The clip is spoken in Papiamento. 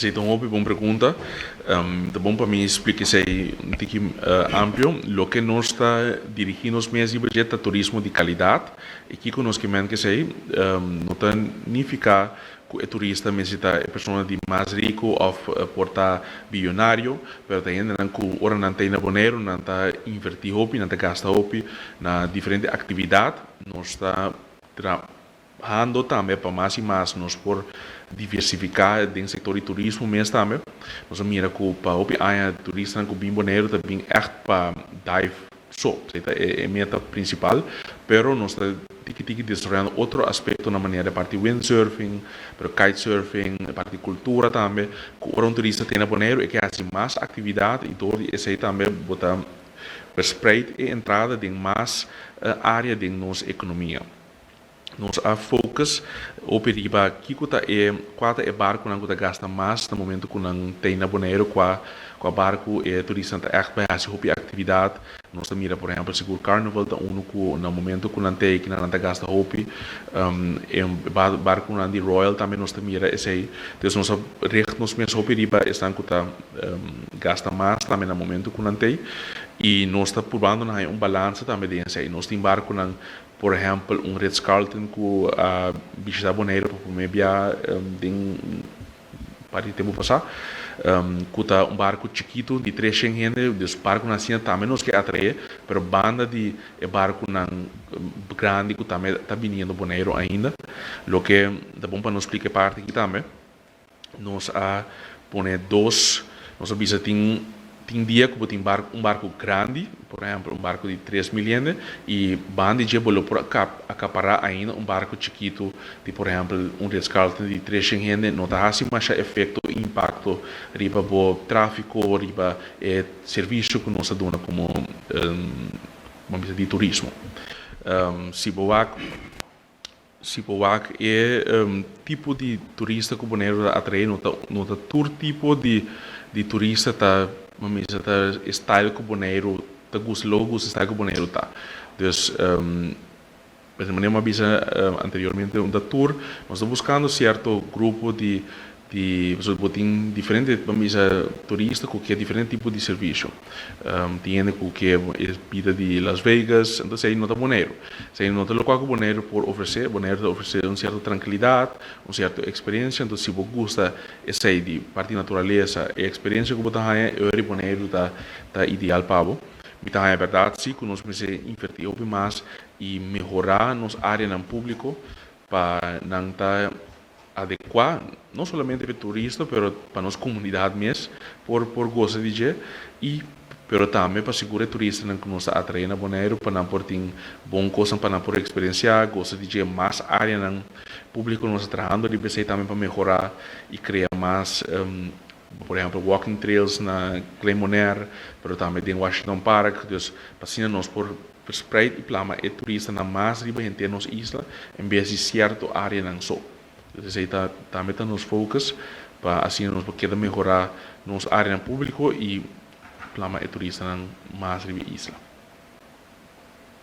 Esei ta un hopi bon pregunta. Ta bon pa mi splika esei un tiki amplio. Loke nos ta dirigí nos mes riba dje ta turismo di kalidat. I kiko nos ke men ku esei? No ta nifiká ku e turista mester ta e persona di mas riku òf por ta biyonario, pero ta hendenan ku ora nan ta ei na Boneiru nan ta invertí hopi, nan ta gasta hopi na diferente aktividat. Nos ta trahando tambe pa mas i mas nos por diversifiká den sektor di turismo mes tambe. Nos a mira ku pa hopi aña turistanan ku bin Boneiru ta bin ègt pa dive so, esei ta e meta prinsipal, pero nos ta tiki tiki desaroyando otro aspektonan manera e parti windsurfing, pero kitesurfing, e parti kultura tambe, ku ora un turista ta na Boneiru e ke hasi mas aktividat i dor di esei tambe bo ta verspreid e entrada den mas área den nos ekonomia. Nos a focus hopi riba kiko ta e kua ta e barkunan ku ta gasta mas na momento ku nan ta na Boneiru, kua kua barku e turistanan ta ègt bai hasi hopi aktividat. Nos ta mira por ehèmpel sigur Carnival ta unu ku na momento ku nan ta ei kinan nan ta gasta hopi. E barkunan di Royal tambe nos ta mira esei. Entonces nos a richt nos mes hopi riba esnan ku ta gasta mas tambe na momento ku nan ta ei i nos ta purbando na haña un balansa tambe den esei. Nos tin barkunan. Por ehèmpel, un Ritz Carlton ku a bishitá Boneiru pa promé bia den un par di tempu pasá, ku ta un barku chikitu di 300 hende. Dus barkunan asina tambe nos ke atraé, pero banda di e barkunan grandi ku tambe ta biniendo Boneiru ainda. Loke ta bon pa nos splika e parti aki tambe. Nos a pone dos, nos a bisa tin tin dia ku bo tin barku un barku grandi, por ehèmpel un barku di 3000 hende i banda di dje bo lo por akapará ainda un barku chikitu di por ehèmpel un Ritz Carlton di 300 hende, no ta hasi masha efekto i impakto riba bo tráfiko, riba e servisio ku nos ta duna komo bo a bisa di turismo. Si bo wak. Si bo wak e tipo di turista ku Boneiru ta atraé no ta no ta tur tipo di di turista ta bo mester ta e style ku Boneiru ta gusta lo gusta e style ku Boneiru ta. Dus di manera mi a bisa anteriormente un ta tur nos ta buskando sierto grupo di Di pasobra bo tin diferente bo bisa turista ku ke diferente tipo di servisio. Tin hende ku ke e bida di Las Vegas, entonces ei no ta Boneiru. Esei no ta lokual ku Boneiru por ofresé. Boneiru ta ofresé un sierto trankilidat, un sierto eksperensia. Entonces si bo gusta esei di parti naturalesa, e eksperensia ku bo ta haña e ora di Boneiru ta ta ideal pa bo. Mi ta haña bèrdat si ku nos mester invertí hopi mas i mehorá nos áreanan públiko pa nan ta adekuá no solamente pa e turista pero pa nos komunidat mes por por gosa di dje i pero tambe pa sigura e turistanan ku nos ta atraé na Boneiru pa nan por tin bon kosnan pa nan por eksperensiá gosa di dje mas áreanan públiko. Nos ta trahando riba esei tambe pa mehorá i krea mas por ehèmpel walking trails na Klein Bonaire pero tambe den Washington Park dus pa asina nos por Verspreid i plama e turistanan mas riba henter nos isla en bes di sierto áreanan so. Dus esei ta tambe ta nos focus pa asina nos por keda mehorá nos áreanan públiko i plama e turistanan mas riba e isla.